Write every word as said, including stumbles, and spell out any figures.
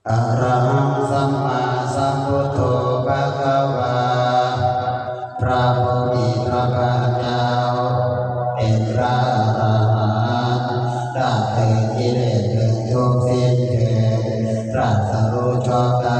อะระหังสัมมาสัมพุทโธภะคะวา พระผู้มีพระภาคเจ้า เป็นพระอรหันต์ ละเถิดกิเลสเถิดทุกข์สิ้นเถิด ตรัสรู้ชอบ